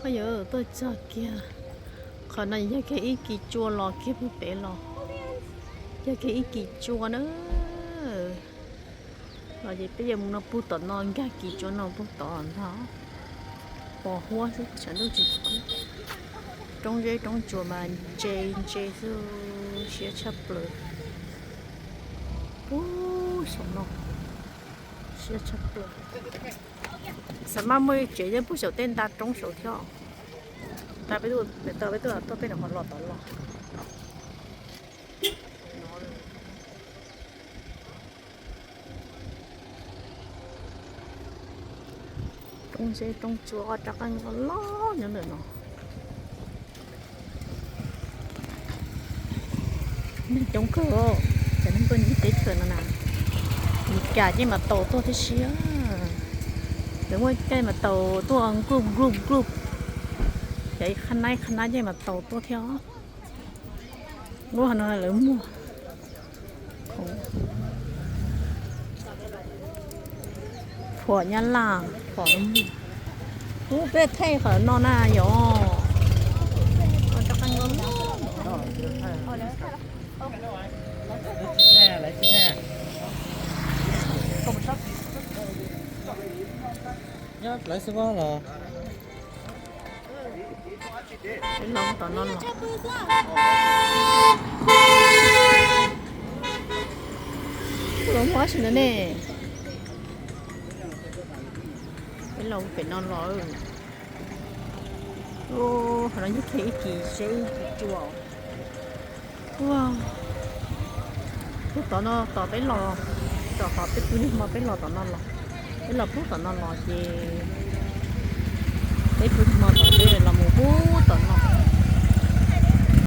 Oj yawg, tuaj txog kiag qhov no yog kiag ib kis tsua los kiag pem los, yog kiag ib kis tsua na. Los ces peb yuav mus no puag tom no, nkag kis tsua no puag tom ntag. Pos huab xwb, tshav ntuj tsis kub. Roob zeb roob tsuas mas ntse ntse xwb, siab tshaj plaws. Puag saum no, siab tshaj plaws. Xav mas muaj ib tsev yeej puag saum tej nta roob saud thiab. Tau peb tuaj, peb tuaj, tuaj peb no ho los tom los. Roob zeb roob tsuas, ob rab qeej loj loj nyob ntawm no. Neeg coob kawg, cov neeg tuaj ncig teb chaws no na. Mis Kas ces mas tau tuaj thiab siab. Lawv muaj caij mas tau tuaj nkuj nkuj nkuj. Cov qhab naib qhab nab ces mas tau tuaj thiab. Lub no lawv muag phuam Nyab Laj, phuam. Ub, peb thaij qhov no na yom. Nyob lawv xwb los. Peb los tom no los. Los muaj sim no ne. Peb los pem no los. Qhov no yog kiag ib kis zeb ib kis tsua. Ua, puag tom no tom peb los, tom qhov peb pw niaj hmo peb los tom no los, peb los puag tom no los ces peb pw niaj hmo tom peb